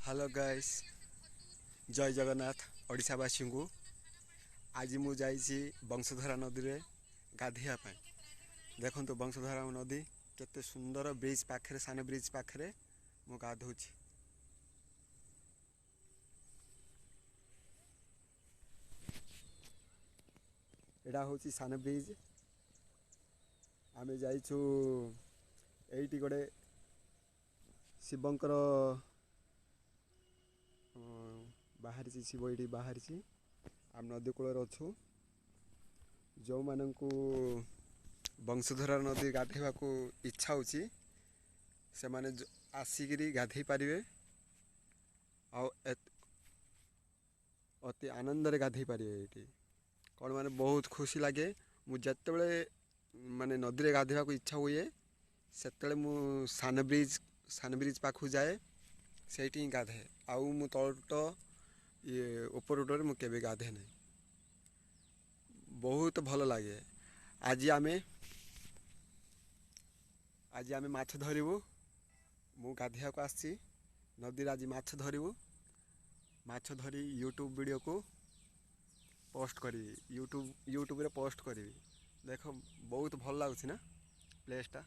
Hello guys, ଜୟ ଜଗନ୍ନାଥ ଓଡ଼ିଶାବାସୀଙ୍କୁ। ଆଜି ମୁଁ ଯାଇଛି ବଂଶଧାରା ନଦୀରେ ଗାଧୋଇବା ପାଇଁ। ଦେଖନ୍ତୁ ବଂଶଧାରା ନଦୀ କେତେ ସୁନ୍ଦର। ବ୍ରିଜ୍ ପାଖରେ, ସାନ ବ୍ରିଜ୍ ପାଖରେ ମୁଁ ଗାଧୋଉଛି। ଏଇଟା ହେଉଛି ସାନ ବ୍ରିଜ୍। ଆମେ ଯାଇଛୁ ଏଇଠି ଗୋଟେ ଶିବଙ୍କର ବାହାରିଛି, ଶିବ ଏଇଠି ବାହାରିଛି। ଆମେ ନଦୀ କୂଳରେ ଅଛୁ। ଯେଉଁମାନଙ୍କୁ ବଂଶଧାରା ନଦୀ ଗାଧୋଇବାକୁ ଇଚ୍ଛା ହେଉଛି, ସେମାନେ ଆସିକିରି ଗାଧୋଇ ପାରିବେ ଆଉ ଅତି ଆନନ୍ଦରେ ଗାଧୋଇ ପାରିବେ ଏଇଠି। କ'ଣ ମାନେ ବହୁତ ଖୁସି ଲାଗେ। ମୁଁ ଯେତେବେଳେ ମାନେ ନଦୀରେ ଗାଧୋଇବାକୁ ଇଚ୍ଛା ହୁଏ, ସେତେବେଳେ ମୁଁ ସାନ ବ୍ରିଜ୍ ପାଖକୁ ଯାଏ, ସେଇଠି ହିଁ ଗାଧାଏ। ଆଉ ମୁଁ ତଳଟ ଇଏ ଉପରଟରେ ମୁଁ କେବେ ଗାଧେ ନାହିଁ। ବହୁତ ଭଲ ଲାଗେ। ଆଜି ଆମେ ମାଛ ଧରିବୁ। ମୁଁ ଗାଧୋଇବାକୁ ଆସିଛି ନଦୀରେ। ଆଜି ମାଛ ଧରିବୁ। ମାଛ ଧରି ୟୁଟ୍ୟୁବ୍ ଭିଡ଼ିଓକୁ ପୋଷ୍ଟ କରିବି, ୟୁଟ୍ୟୁବରେ ପୋଷ୍ଟ କରିବି। ଦେଖ, ବହୁତ ଭଲ ଲାଗୁଛି ନା ପ୍ଲେସ୍ଟା?